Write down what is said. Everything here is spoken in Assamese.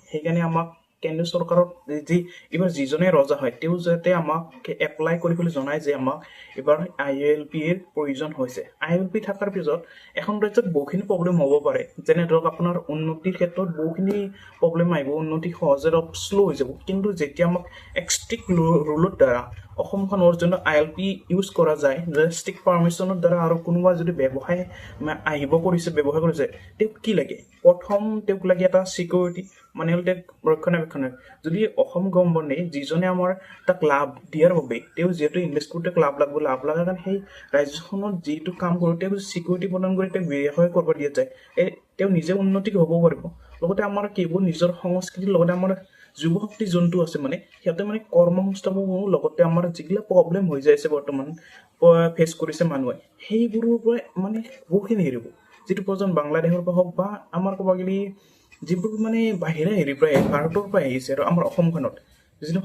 সেইকাৰণে আমাক কেন্দ্ৰীয় চৰকাৰত যি এইবাৰ যিজনে ৰজা হয়, তেওঁ যাতে আমাক এপ্লাই কৰি পেলাই জনায় যে আমাক এইবাৰ আই এল পিৰ প্ৰয়োজন হৈছে। আই এল পি থকাৰ পিছত এখন ৰাজ্যত বহুখিনি প্ৰব্লেম হ'ব পাৰে। যেনে ধৰক, আপোনাৰ উন্নতিৰ ক্ষেত্ৰত বহুখিনি প্ৰব্লেম আহিব, উন্নতি সহজে অলপ শ্ল' হৈ যাব। কিন্তু যেতিয়া আমাক এক ষ্ট্ৰিক্ট ৰুলৰ দ্বাৰা অসমখনৰ যোনটো আই এল পি ইউজ কৰা যায়, যে ষ্ট্ৰিক্ট পাৰ্মিশ্যনৰ দ্বাৰা, আৰু কোনোবা যদি ব্যৱসায় আহিব কৰিছে, ব্যৱসায় কৰিছে, তেওঁক কি লাগে? প্ৰথম তেওঁক লাগে এটা ছিকিউৰিটি, মানে হ'ল তেওঁক ৰক্ষণাবেক্ষণ। যদি অসম গভৰ্ণমেণ্টে যিজনে আমাৰ তাক লাভ দিয়াৰ বাবে, তেওঁ যিহেতু ইনভেষ্ট কৰোঁতে তেওঁক লাভ লাগিব, লাভ লগাৰ কাৰণে সেই ৰাজ্যখনত যিটো কাম কৰোঁ, তেওঁক ছিকিউৰিটি প্ৰদান কৰি তেওঁক ব্যৱসায় কৰিব দিয়া যায়, এই তেওঁ নিজে উন্নতি হ'ব পাৰিব। লগতে আমাৰ কি হ'ব? নিজৰ সংস্কৃতিৰ লগতে আমাৰ যুৱ শক্তি যোনটো আছে, মানে সিহঁতে মানে কৰ্ম সংস্থাপন, লগতে আমাৰ যিবিলাক প্ৰব্লেম হৈ যাই আছে, বৰ্তমান ফেচ কৰিছে মানুহে, সেইবোৰৰ পৰা মানে বহুখিনি হেৰি হ'ব। যিটো প্ৰজন বাংলাদেশৰ পৰা হওক বা আমাৰ ক'ব গ'লে যিবোৰ মানে বাহিৰা হেৰিৰ পৰা, ভাৰতৰ পৰা আহিছে আৰু আমাৰ অসমখনত যিটো